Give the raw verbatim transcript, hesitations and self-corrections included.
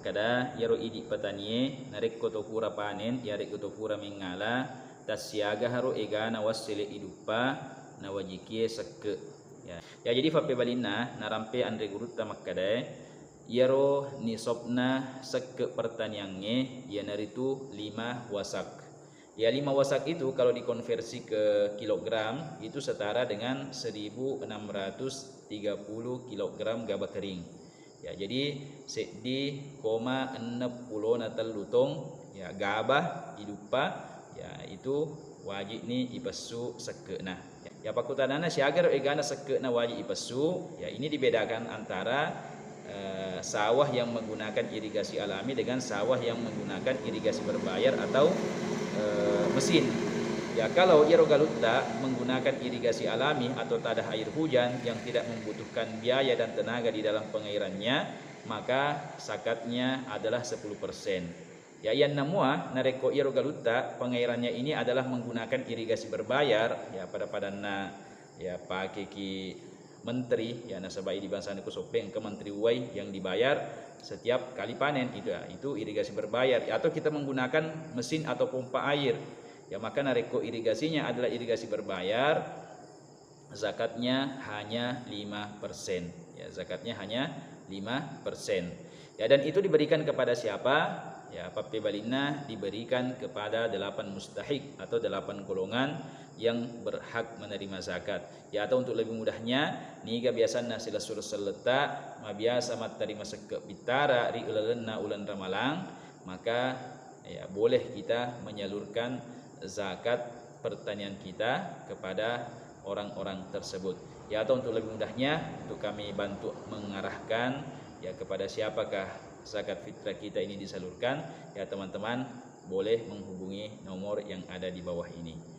Kada iyaro idi petanie, narekko to pura panen, iyarekko to pura mengngala, tassiaga haro egana wassele iduppa, nawajikie sekke. Ya. Ya, jadi fappebalinna narampe anre gurutta makkedae, iyaro nisabna sekke pertaniangnge iyanaritu lima wasak. Ya, lima wasak itu kalau dikonversi ke kilogram, itu setara dengan seribu enam ratus tiga puluh kilogram gabah kering. Ya, jadi seddi koma enneng pulona tellu tong, ya, gabah iduppa, ya, itu wajibni ipessu sekke'na. Ya, pakkutanana, siagaro egana sekke'na wajib ipessu? Ya, ini dibedakan antara, eh, sawah yang menggunakan irigasi alami dengan sawah yang menggunakan irigasi berbayar atau, eh, mesin. Ya, kalau iyaro galutta menggunakan irigasi alami atau tadah air hujan yang tidak membutuhkan biaya dan tenaga di dalam pengairannya, maka zakatnya adalah sepuluh persen. Ya, iyanna mua narekko iyaro galutta pengairannya ini adalah menggunakan irigasi berbayar, ya, pada-padanna, ya, pakeki menteri, ya, nasaba idi bangsana ku Soppeng engka menteri uwai yang dibayar setiap kali panen itu, ya, itu irigasi berbayar. Atau kita menggunakan mesin atau pompa air, ya, maka narekko irigasinya adalah irigasi berbayar, zakatnya hanya lima persen. Ya, zakatnya hanya lima persen. Ya, dan itu diberikan kepada siapa? Ya, pappebalinna diberikan kepada delapan mustahik atau delapan golongan yang berhak menerima zakat. Ya, atau untuk lebih mudahnya, niga biasanna silessureng selletta mabiasa mattarima sekke pittara ri lalenna uleng Ramalang, maka, ya, boleh kita menyalurkan zakat pertanian kita kepada orang-orang tersebut. Ya, atau untuk lebih mudahnya, untuk kami bantu mengarahkan, ya, kepada siapakah zakat fitrah kita ini disalurkan, ya, teman-teman boleh menghubungi nomor yang ada di bawah ini.